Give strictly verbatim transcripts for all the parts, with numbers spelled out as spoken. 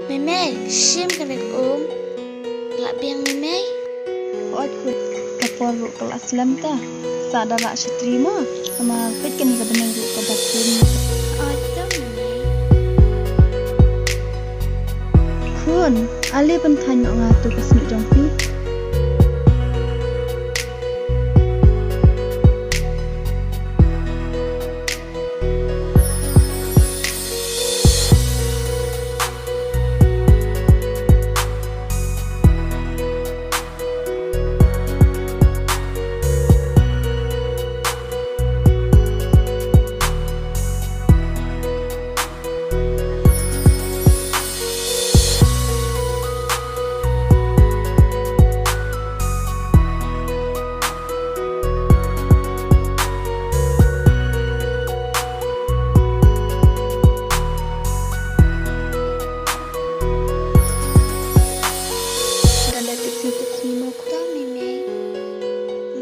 Mei mei, shim ka lek um. Lah biang mei mei. Oi khun, ka por ruh ka la slem te. Sa da lah shatri mo. Namar peit kane ka bneng ruh ka dap khun. Oi to mei mei. Khun, ale ban thaiñ noh nga tu ka snieh jong phi.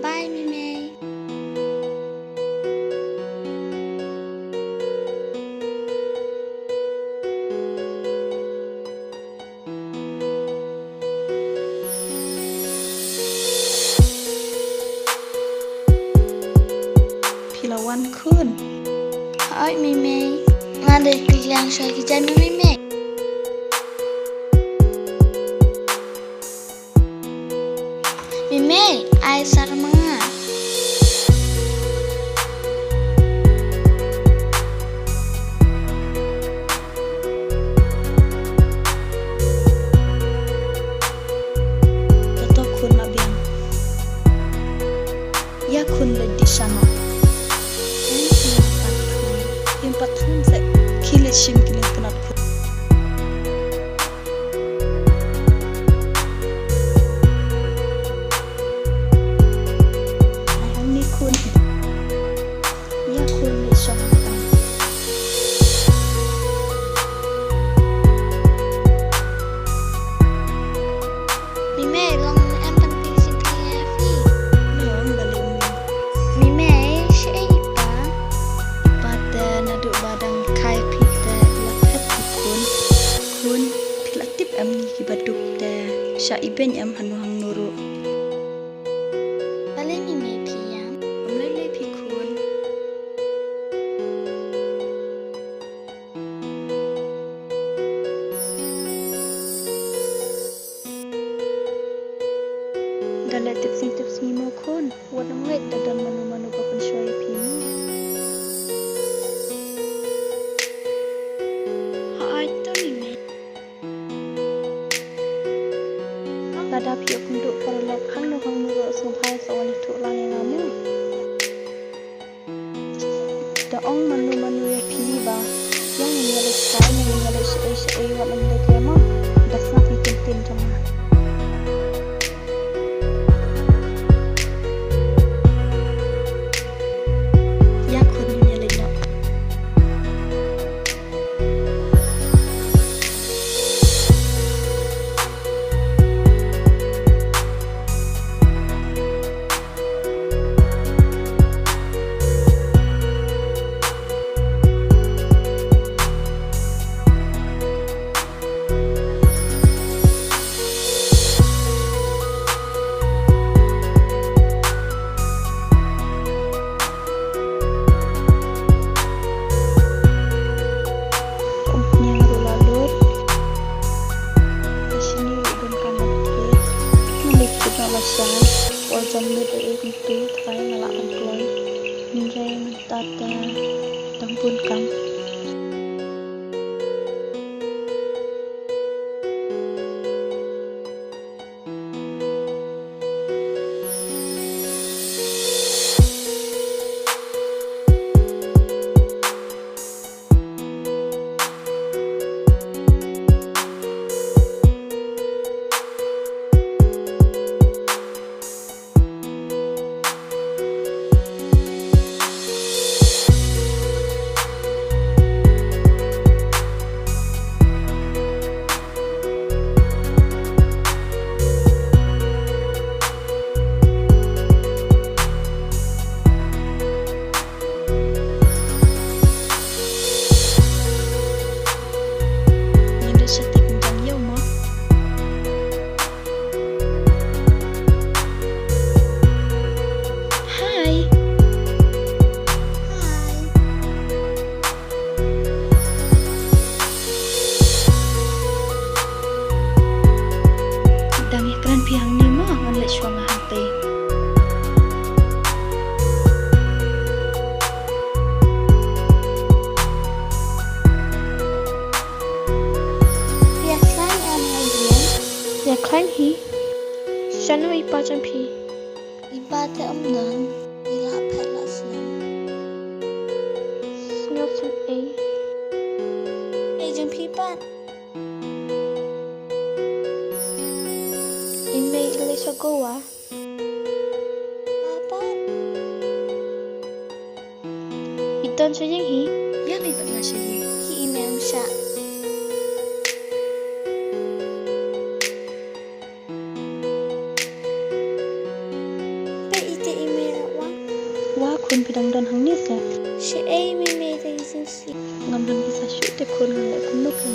Bye mei mei. Phi la wan khun. Hooid mei mei. Nga dei kylliang sha ki jaiñ mei mei. Mei mei, ai sar ma nga. Toto khun la biang. Ïa khun leit dih sha noh. Em, ïa pat khun. Ïa pat khun se. Khie leit shim ki lyngknot khun. Ai, hangne khun. Ïa khun leit shong tam. Mei mei, long em ban pynshit ïa phi. Long balei mei. Mei mei, shaei i pa? I pa te naduh ba dang kha ïa phi te la phet ïa khun. Khun, phi la tip em ngi kiba duk te sha ibeiñ em hano hangno ruh. Balei mei mei phi ïam? Ym lei lei phi khun. Da leh tip sngi tip sngi mo khun. Wat nym ngeit da don mano mano ba pynshoh ïa phi mo. Hooid to mei mei. Lada phi ïoh kynduh paralok hangno hangno ruh sngewbha sa wan ïathuh lang ïa nga mo. Da ong mano mano ïa phi ba ïa ngin ïaleit kai, ngin ïaleit shaei shaei, wat nym leit ïa mo. Da sngap ïa ki ktien jong nga. Ïa khun, ngin ïaleit noh. Ka umphniang ruh la lut. Ka shini ruh donkam ban thied. Nga leit kut noh lashai. Por jan lut ei ei kumtu trai nga lah ban kloi. Hynrei mynta te dang bun kam. Shong hangtei. Ïa khlaiñ em Adrian? Ïa khlaiñ hi. Shano i pa jong phi? I pa te um don, i la phet la slem. Sngewthuh ei. Ei jong phi pat. I mei i leit sha Goa. Papa. I don sha ïing hi. Ïa leit pat nga sha ïing. Ki i mei ym shah. Peit ite i mei la wan. Wa khun phi dang don hangne se. Shaei mei mei te i sngewsih. Ngam don pisa shuh te khun ngan leh kumno phi.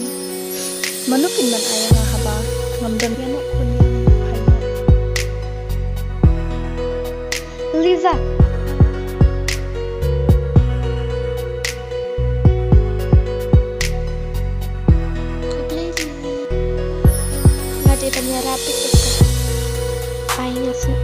Mano phin ban ai ïa nga haba ngam don ïa no khun ïa nga phai noh. Liza. Khublei Lily. Nga dei ban ïarap beit ïa ka. Ai nga sngewthuh.